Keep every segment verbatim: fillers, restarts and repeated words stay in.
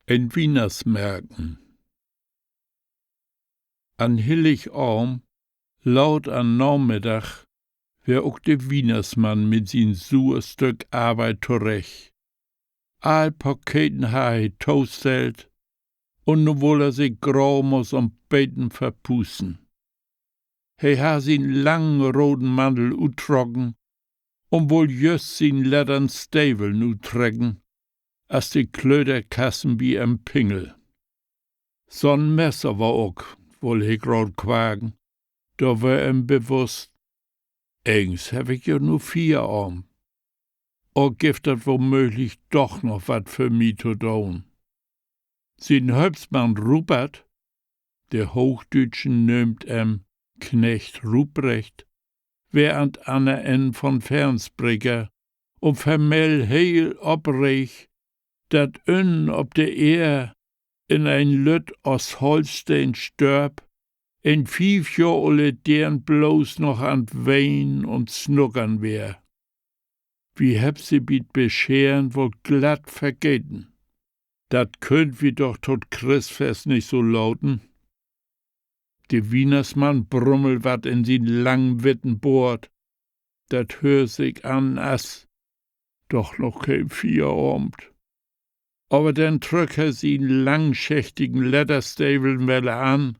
Een Wiehnachtsmärken. An Hilligavend, laat an Namiddag, weer ok de Wiehnachtsmann mit sien suer Stück Arbeit torecht. All Paketen harr he tostellt, un nu wull he sik graad mal so'n beten verpusten. He harr sien langen roden Mantel uttrocken un wull jüst sien leddern Steveln uttrecken, as de Klöterkassen bi em pingel. So'n Messer weer ok, wull he graad quaken, dor weer em bewusst: Egens heff ik jo nu Fieravend. Or gifft dat womööglich doch noch wat för mi to doon? Sien Hölpsmann Rupert, de Hoochdüütschen nöömt em Knecht Ruprecht, weer an't anner Enn von'n Fernspreker un vermell heel opreegt, dat ünnen op de Eer in en lütt oostholsteensch Dörp en fief Johr ole Deern blots noch an't Wenen un Snuckern weer. Wi hebbt se bi't Bescheren woll glatt vergeten. Dat köönt wi doch to't Christfest nich so laten. De Wiehnachtsmann brummel wat in sien langen witten Boort. Dat höör sik an as: Doch noch keen Fieravend. Aver denn tröck he sien langschächtigen Leddersteveln wedder an,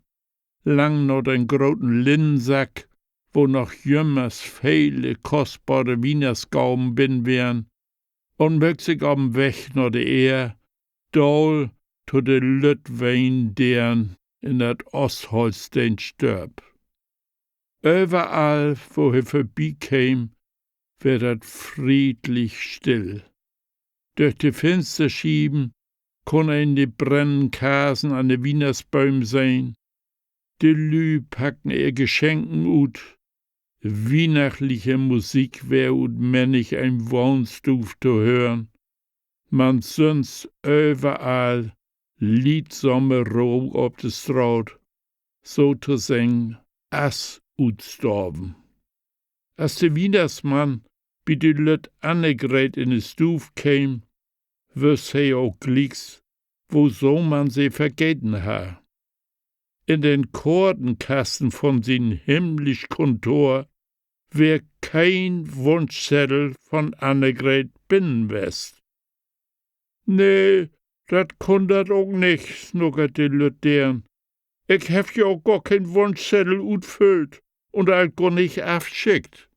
lang na den groten Linnensack, wo noch jümmers vele kostbare Wiehnachtsgaven binnen weren, un möök sik op'n Weg na de Eer, daal to de lütt wenen Deern in dat oostholsteensch Dörp. Överall, wo he vörbi keem, weer dat friedlich still. Dörch de Finsterschieven kunn een de brennen Karsen an de Wiehnachtsbööm sehn. De Lüüd packen ehr Geschenken ut. Wiehnachtliche Musik weer ut männig een Wahnstuuv to hören. Man sünst överall liedsame Roh op de Straat, so to seggen as utstorven. As de Wiehnachtsmann bi de lütt Annegreet in de Stuuv keem, wüss he ok glieks, woso man se vergeten harr. In den Kortenkasten von sien himmlisch Kontor weer keen Wunschzeddel von Annegreet binnen west. Nee, dat kunn dat ok nich, snuckert de lütt Deern. Ik heff ja ok gor keen Wunschzeddel utfüllt un al gor nich afschickt.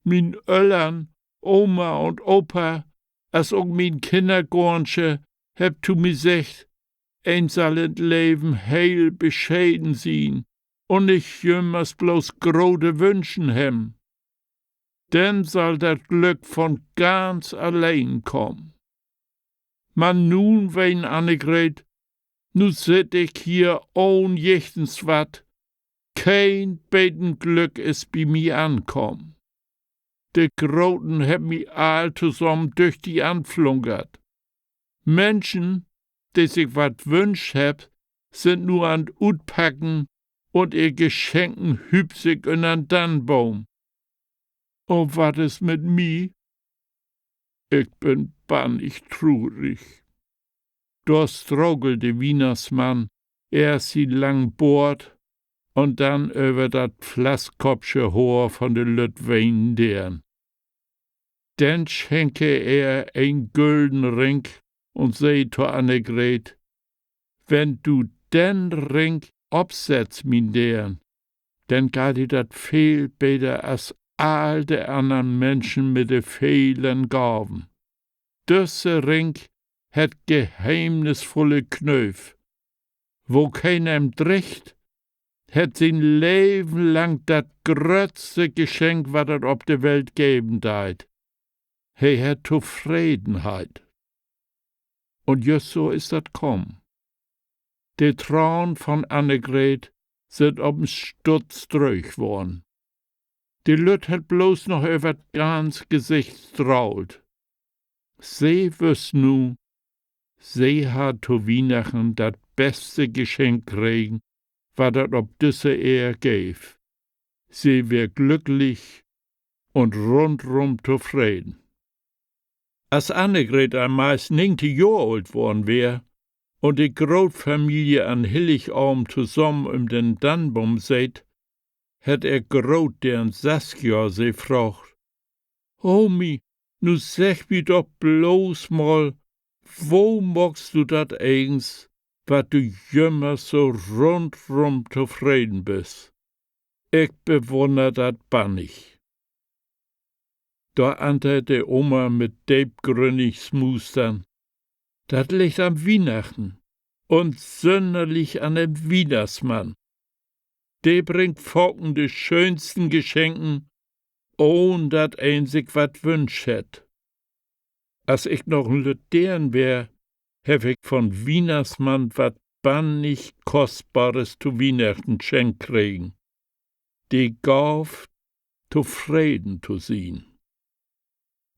Mien Öllern, Oma un Opa, as ok mien Kinnergoornsche hebbt to mi seggt, een sall in't Leven heel bescheden sien un nich jümmers blots grote Wünschen hebben. Denn sall dat Glück von ganz alleen kamen. Man nu, ween Annegreet, nu sitt ik hier ahn jichtenswat. Keen beten Glück is bi mi ankamen. De Groten hebbt mi all tosamen düchtig anflunkert. Minschen, de sik wat wünscht hebbt, sünd nu an't Utpacken un ehr Geschenken hüüpt sik ünner'n Dannboom. Un wat is mit mi? Ik bün bannig trurig. Dor strokelt de Wiehnachtsmann eerst sien langen Boort un denn över dat flasskoppsche Hoor von de lütt wenen Deern. Denn schenk he ehr en gülden Ring un sä to Annegreet: Wenn du den Ring opsettst, mien Deern, denn geiht di dat veel beter as all de annern Minschen mit de velen Gaven. Düsse Ring hett geheemnisvulle Knööv. Wokeen em driggt, hett sien Leven lang dat gröttste Geschenk, wat dat op de Welt geven deit. He hett Tofredenheit. Un jüst so is dat kamen. De Tranen von Annegreet sünd op en Stutz dröög worrn. De Lütt hett blots noch över 't ganz Gesicht strahlt. Se wüss nu, se harr to Wiehnachten dat beste Geschenk kregen, wat dat op düsse Eer geev. Se weer glücklich un rundrum tofreden. As Annegreet al meist negentig Johr oolt worrn weer, un de Grootfamilie an Hilligavend tosamen üm den Dannboom seet, hett ehr Groot, de an sess Johr is, fraagt: Omi, nu segg mi doch blots mal, wo maakst du dat egens, wat du jümmer so rundrum tofreden büst? Ik bewunner dat bannig. Dor antert de Oma mit deepgrünnig Smustern: Dat liggt an Wiehnachten un sünnerlich an den Wiehnachtsmann. De bringt faken de schöönsten Geschenken, ahn dat een sik wat wünscht hett. As ik noch en lütt Deern weer, heff ik von Wiehnachtsmann wat bannig Kostbares to Wiehnachten schenkt kregen: de Gaav, tofreden to sien.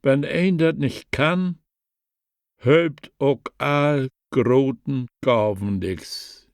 Wenn een dat nich kann, helpt ok all groten Gaven nix.